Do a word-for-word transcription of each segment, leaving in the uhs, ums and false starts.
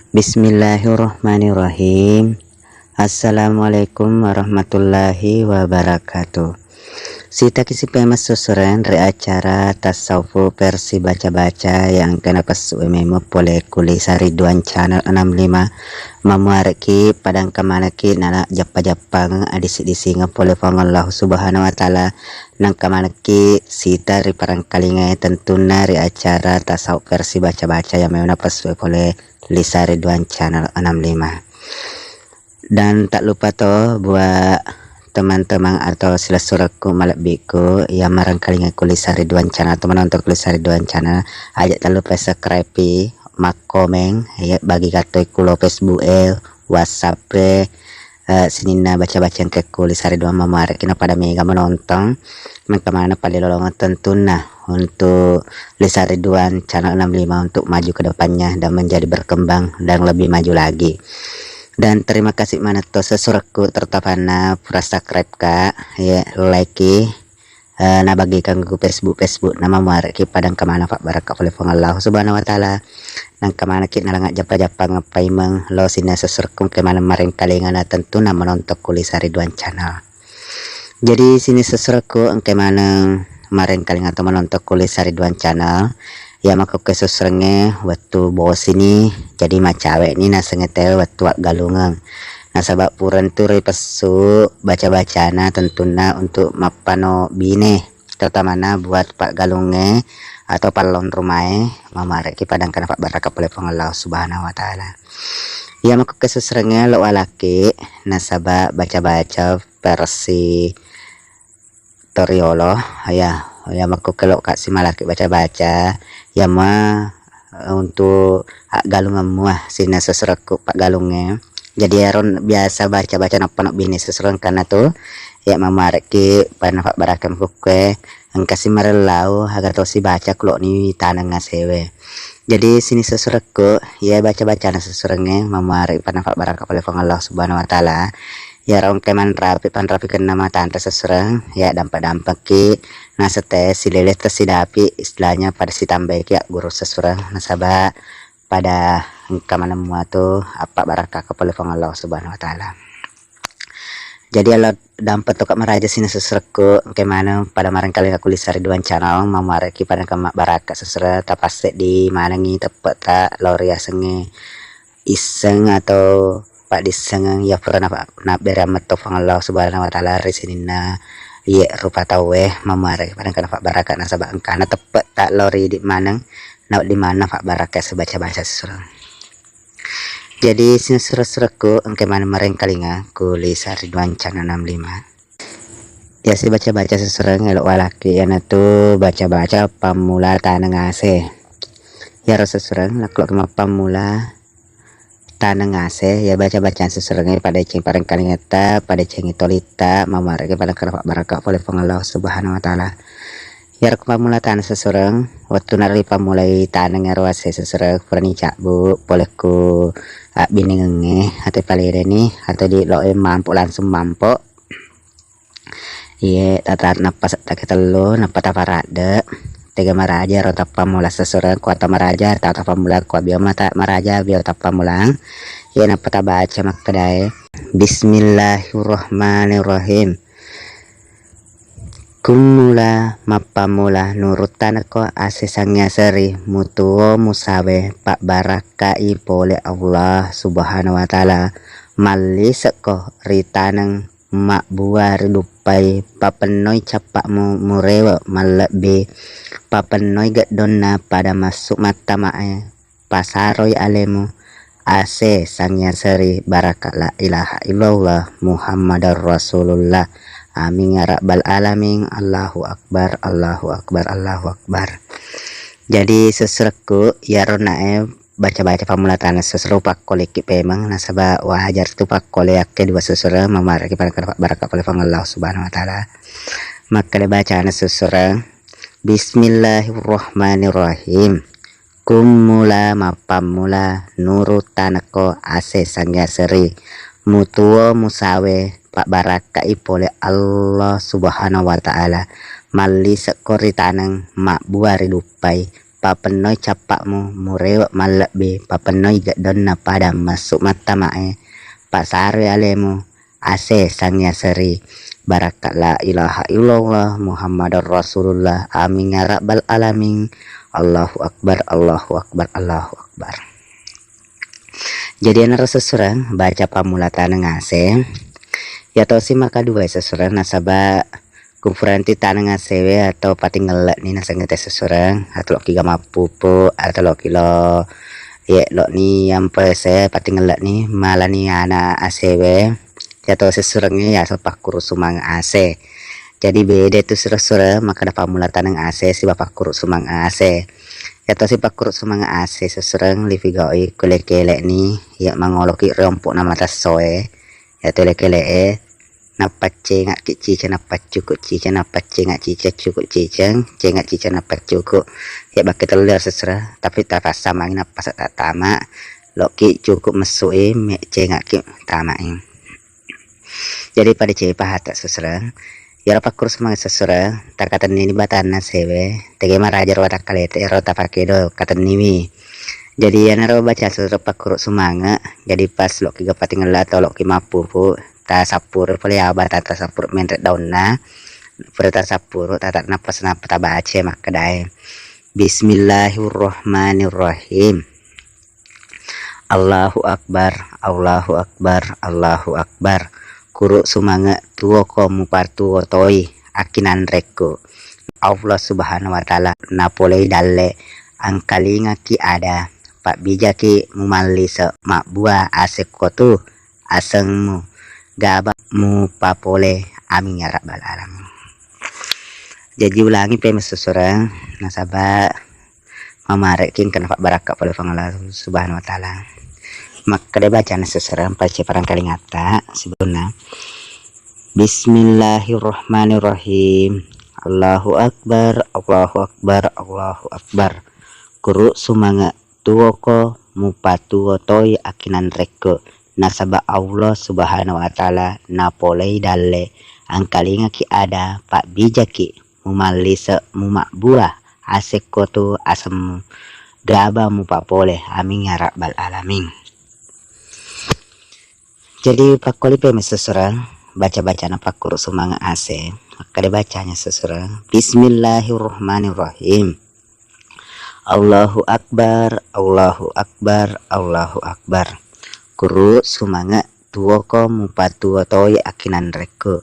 Bismillahirrahmanirrahim. Assalamualaikum warahmatullahi wabarakatuh. Sitaki sipemeng sessureng ri acara tasawuf versi baca-baca yang kena pessu memo pole ku Lisa Ridwan Channel enam lima. Mamuareki padangka maneki nala jappa-jappang adisi-disingeng pole Puang Allah Subhanahu wa Ta'ala. Nangka maneki sita ri parangkalingae tentunna ri acara tasawuf versi baca-baca yang memang napessu pole Lisa Ridwan Channel enam lima. Dan tak lupa to buat teman-teman atau silessurekku malebbiku yang marangkalinga ku Lisa Ridwan Channel atau menonton ku Lisa Ridwan Channel, aja tak lupa subscribe i, makkomeng, ya, bagi katoi kulo Facebook e, WhatsApp e, eh, sininna baca-baca engke ku Lisa Ridwan mamuareki na pada mega menonton. Mengka mana pada lolongan tentunna untuk Lisa Ridwan Channel enam lima untuk maju ke depannya dan menjadi berkembang dan lebih maju lagi. Dan terima kasih maneng to sessurekku tertapanna pura subscribe ka, ya, like i, eh, nabagikan ku Facebook, Facebook nama muareki padangka mana pabbarakka pole Puang Allah Subhanahu wa Ta'ala. Nangka maneki nalanga jappa-jappa ngeppaimeng lo sininna sessurekku engke maneng marengkalinga na tentunna menonton ku Lisa Ridwan Channel. Jadi sininna sessurekku engke maneng marengkalinga to menonton ku Lisa Ridwan Channel. Ya, makkukku sessurengnge wettu bosini, jadi macawe'ni nasengnge tewe wettu aggalungeng. Nasaba pureng tu ripessu baca-bacana tentunna untuk mappano bine, terutama na buat paggalungnge atau pallong rumae, mamuareki padangka napabbarakka pole Puang Allah Subhanahu wa Ta'ala. Iya, makkukku sessurengnge lo walaki nasaba baca-baca versi toriolo, ya, ya, makkukku lo ka simalaki baca-baca, ya, ma, untuk aggalungemmu, ah, sininna sessurekku paggalungnge. Jadi ero biasa baca-baca nappa nobbini sessureng karena tu, ya, mamuareki pada napabbarakka makkukku e, engka si marellau aga to sibaca kulo ni taneng asewe. Jadi sininna sessurekku, ya, baca-bacana sessurengnge mamuareki pada napabbarakka pole Puang Allah Subhanahu wa Ta'ala. Iyaro engka manrapi panrapikenna matanre sessureng, ya, dampa-dampaki naseng te silele tessidapi, istilahnya pada sitambaiki agguru sessureng nasaba pada engka maneng mua tu appabbarakka pole Puang Allah Subhanahu wa Ta'ala. Jadi elo dampa toka maraja sininna sessurekku, engka maneng pada marengkalinga ku Lisa Ridwan Channel, mamuareki pada engka mabbarakka sessureng, tapasseddi manengi teppe ta lo riasengnge isseng atau paddissengeng iya pura napa-, nabbereang metto Puang Allah Subhanahu wa Ta'ala ri sininna iye rupa tauwe, mamuareki pada engka napabbarakka nasaba engkana teppe ta lo ri idi maneng, nawedding maneng napabbarakka sibaca-baca sessureng. Jadi sininna sessurekku engka maneng marengkalinga ku Lisa Ridwan Channel enam lima. Ya, sibaca-baca sessureng elo walaki iyanatu baca-baca pammula taneng ase. Iyaro sessureng nakkuloki mappammula taneng ase, ya, baca-bacaan sessurengnge padeceng parengkalingetta, padeceng tolitta, mamuareki pada engka napabbarakka pole Puang Allah Subhanahu wa Ta'ala. Iyaro pammula taneng sessureng, wettunna ripammulai taneng ero ase sessureng, purani cabbu pole ku abbinengengnge, atau paledeni, atau di lo e mampo, langsung mampo. Iye, tata nappa settaki tellu, nappa taparadde. Tega maraja ro tappammula sessureng, kuata maraja, tata pammula, kua bio mata maraja, bio tappammulang. Iye, nappa tabaca makkedae, Bismillahirrahmanirrahim. Kummula mappammula nuruttanekko ase sangiaseri mutuo musawe pabbarakkai pole Allah Subhanahu wa Ta'ala. Mallisekko ritaneng mabbua riduppai, papennoi cappa'mu murewe mallebbi, papennoi geddonna pada massu mattama'e, pasaroi alemu ase sangiaseri baraka la ilaha illallah Muhammadar Rasulullah. Amin ya rabbal alamin. Allahu akbar, Allahu akbar, Allahu akbar. Jadi sessurekku, iyaro nae baca-baca pammula taneng sessureng pakkoleki pemeng nasaba wajar tu pakkole yakke dua sessureng mamuareki pada engka napabbarakka pole Puang Allah Subhanahu wa Ta'ala. Makkeda bacana sessureng, Bismillahirrahmanirrahim. Kummula mappammula nuruttanekko ase sangiaseri mutuo musawe pabbarakkai pole Allah Subhanahu wa Ta'ala. Mallisekko ritaneng mabbua riduppai, papennoi cappa'mu, murewe' mallebbi, papennoi geddonna pada massu mattamae, pasaroi alemu, ase sangiaseri, barakka la ilaha illallah Muhammadar Rasulullah, amin ya rabbal alamin. Allahu Akbar, Allahu Akbar, Allahu Akbar. Jadi enaro sesureng baca pammula taneng ase. Yatosi makaduai sesureng nasaba kumpuranti taneng asewe atau patingelle'ni nasengngete sesureng, atau loki ga mappupu, atau loki lo ye lo'ni yampe se patingelle'ni malani ana asewe. Yatosi sesurengnge yaseng pakkuru sumanga ase. Jadi beda tu sura-sura makkeda pammula taneng ase siba pakkuru sumanga ase. Yatosi pakkuru sumanga ase sesureng lifigau'i ko leke-le'ni, iya mangoloki riompo'na matassoe, yatu leke-le'e, nappaccenga ki cica, nappaccuku cica, nappaccenga cica, cuku ciceng, cenga cica, nappaccuku. Iya bakke tellu sesureng, tapi tapassamangi nappasa tatama, loki cuku messui, me-, cenga ki tamai. Jadi pada cepa hata sesureng. Yaro pakkuru sumanga sesureng, takatennini batanna sewe, tege maraja ro watakkalete ero tapakedo katenniwi. Jadi yanaro baca sesureng pakkuru sumanga, jadi pas loki ga patingella atau loki mappupu, tasappuru pole yawa batang tasappuru menre daunna, pura tasappuru tata nappas nappa tabaca makkedae. Bismillahirrahmanirrahim. Allahu Akbar, Allahu Akbar, Allahu Akbar. Kuru sumange tuo ko mupatuo toi akkinanrekku. Allah Subhanahu wa Ta'ala napolei dalle, angkalingaki ada, pabbijaki mumallise mabbua asekko tu asengmu, gaba mupapole. Amin ya rabbal alamin. Jaji ulangi pe messusureng nasaba mamare'ki engka napabbarakka pole Puang Allah Subhanahu wa Ta'ala. Makkeda bacana sesereng pacce parangkalingatta sebelumna. Bismillahirrahmanirrahim. Allahu Akbar, Allahu Akbar, Allahu Akbar. Kuru sumange tuoko mupatuo toi akkinanrekku, nasaba Allah Subhanahu wa Ta'ala napolei dalle, angkalingaki ada, pabbijaki mumallise mumabbua asekko tu asemmu, gaba mupapole. Amin ya rabbal alamin. Jadi pakkolipe messesereng baca-bacana pakkuru sumange ase. Makkeda bacanya sesereng, Bismillahirrahmanirrahim. Allahu Akbar, Allahu Akbar, Allahu Akbar. Kuru sumange tuoko mupatuo toi akkinanrekku.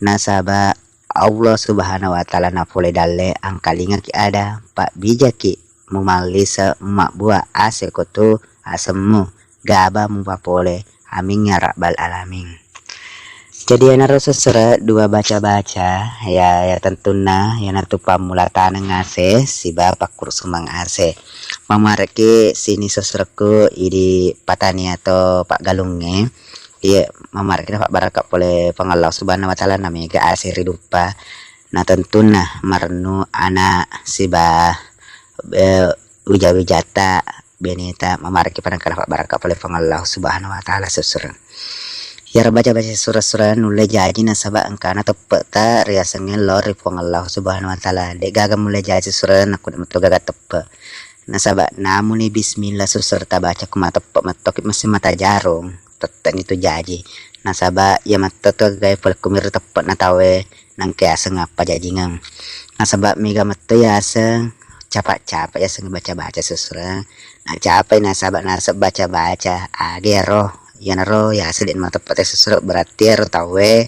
Nasaba Allah Subhanahu wa Ta'ala napole dalle, angkalingaki ada, pabbijaki mumallise mumabbua asekko tu asemmu, gaba mupapole. Amin ya rabbal alamin. Jadi enaro sessere dua baca-baca ya, ya tentunna yanatu pammula taneng ase siba pakkuru sumang ase. Mamare'ki sini sesserekku idi patani atau paggalungnge. Iya, mamare'ki napabbarakka pole Puang Allah Subhanahu wa Ta'ala namega ase ri duppa. Na tentunna marennu ana siba, eh, wija-wijata, beneta, mamare'ki pada engka napabbarakka pole Puang Allah Subhanahu wa Ta'ala sessereng. Iyaro baca-baca sura-sura nulle jaji nasaba engkana teppe'ta riasengnge lao ri Puang Allah Subhanahu wa Ta'ala. De' gaga mulle jaji sura nakko de' metto gaga teppe'. Nasaba namuni bismillah sessereng tabaca ku mateppe' mettoki mesti mata jarung. Tette'ni tu jaji. Nasaba iya metto tu gae pole kumiro teppe'na tauwe nengka yaseng appajajingeng. Nasaba mega metto yaseng capa'-capa' yaseng baca-baca sessereng. Na capai nasaba naseng baca-baca. Age ero, iyanaro yaseng de' mateppe' te sessereng, berarti ero tauwe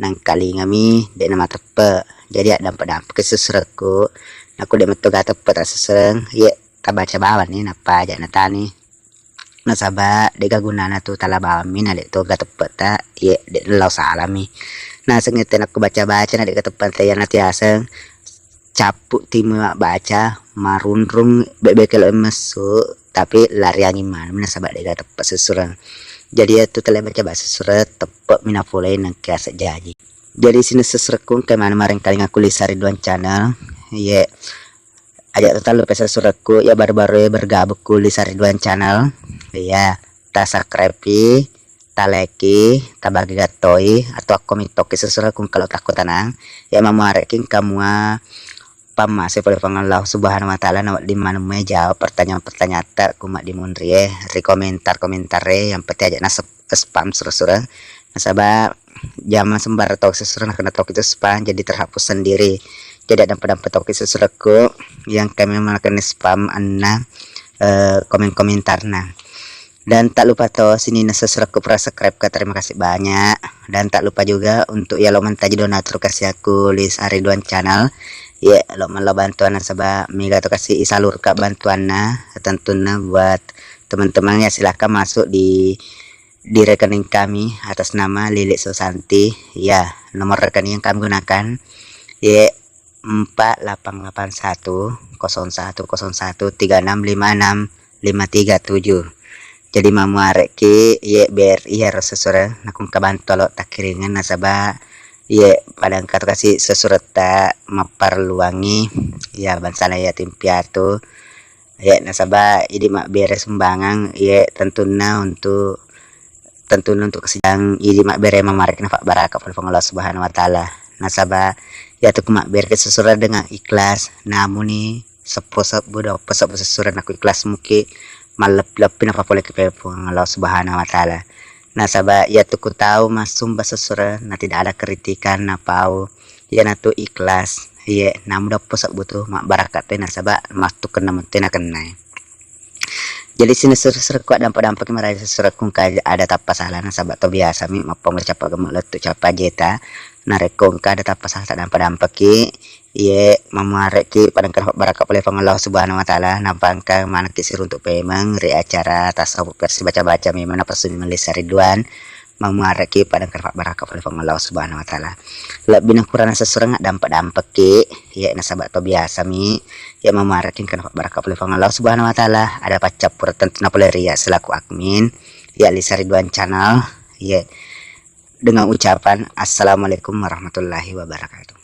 nangkalingami de' namateppe'. Jadi addampe-dampeki sesserekku. Nakko de' metto gaga teppe' ta sessereng, iye tabaca bawang ni nappa aja' natani. Nasaba de'ga gunana tu tala bawammi na de' to gaga teppe'ta, iye de' lao salami. Naseng ette nakko baca-baca na de' gaga teppe'ta, iyanatu yaseng cappu' timu mabbaca, marunrung bebbe kelo messu, tapi lariangi maneng nasaba de'ga teppe' sessereng. Jadi iyatu tala baca-baca sessereng, teppe'mi napolei nengka yaseng jaji. Jadi sining sesserekku engka maneng marengkalingaku Lisa Ridwan Channel. Iye, aja' tatallupe sesserekku ya baru-baru bergabung ku Lisa Ridwan Channel. Iya, ta subscribe-i, ta like-i, ta bagi gattoi, atau akko mittoki sesserekku kalau takko tanang. Ya mamare'ki kamua Pammase pole Puang Allah Subhanahu wa Ta'ala, nawedding maneng mai jawab pertanyaan-pertanyaanta ku maddimunrie ri komentar-komentare, yang penting aja na sep-, spam sura-sura. Nasaba jama sembarang toki sura-sura, nakena toki tu spam, jadi terhapus sendiri. Jadi adampa-dampa toki sura-suraku yang kami melakukan spam anna, eh, komen-komentarna. Dan tak lupa to sininna sura-suraku pura subscribe ka, terima kasih banyak. Dan tak lupa juga untuk ya lo mancaji donatur kasi aku Lis Ariduan Channel. Ye, lo mello bantuan nasaba mega to kasi isalurka bantuanna, tentunna buat teman-teman ya, silakan masuk di, di rekening kami atas nama Lilik Susanti. Ya, nomor rekening yang kami gunakan, ye, empat delapan delapan satu kosong satu kosong satu tiga enam lima enam lima tiga tujuh. Jadi mamuarekki, ye, B R I iyaro sura-sura nakungka bantu lo takkiringeng nasaba, ye, pada engka to kasi sura-surata mapparelluangngi, ya, bangsana yatim piatu. Ye, nasaba idi mabbere sumbangan, ye, tentunna untuk, tentunna untuk kesejahteraan idi mabbere, mamuarekki nafabbaraka pole Puang Allah Subhanahu wa Ta'ala. Nasaba yatu ku mabbere sura-sura dengan ikhlas, namuni seppo sebbu, duappo sebbu sura-sura nako ikhlas muki, malleppi-leppi napapoleki pole Puang Allah Subhanahu wa Ta'ala. Nasaba yatu ku tau massumba sura-sura na tidak ada kritikan napau, iyanatu ikhlas. Ye, namu duappo sebbu tu mabbarakka toi nasaba mattukkenna metto nakennai. Jadi sininna sura-suraku addampa-dampaki maraja sura-suraku engka ada tappa sala nasaba to biasa mi mappamu cappa gemuk lettu cappa jeta. Narekko engka ada tappa sala taddampa-dampaki, ye, mamuarekki pada engka nafabbarakka pole Puang Allah Subhanahu wa Ta'ala, nampa engka manekki siruntuk pemeng ri acara tasawuf versi baca-baca memang napassu memeng Lis Ariduan. Mamuarekki pada engka nafabbarakka pole Puang Allah Subhanahu wa Ta'ala. Lebbi na kurana sura-sura addampa-dampaki, ye, nasaba to biasa mi, ye, mamuarekki engka nafabbarakka pole Puang Allah Subhanahu wa Ta'ala. Ada paccappureng tentunna pole ria selaku admin, ya, Lis Ariduan Channel, ye, dengan ucapan assalamualaikum warahmatullahi wabarakatuh.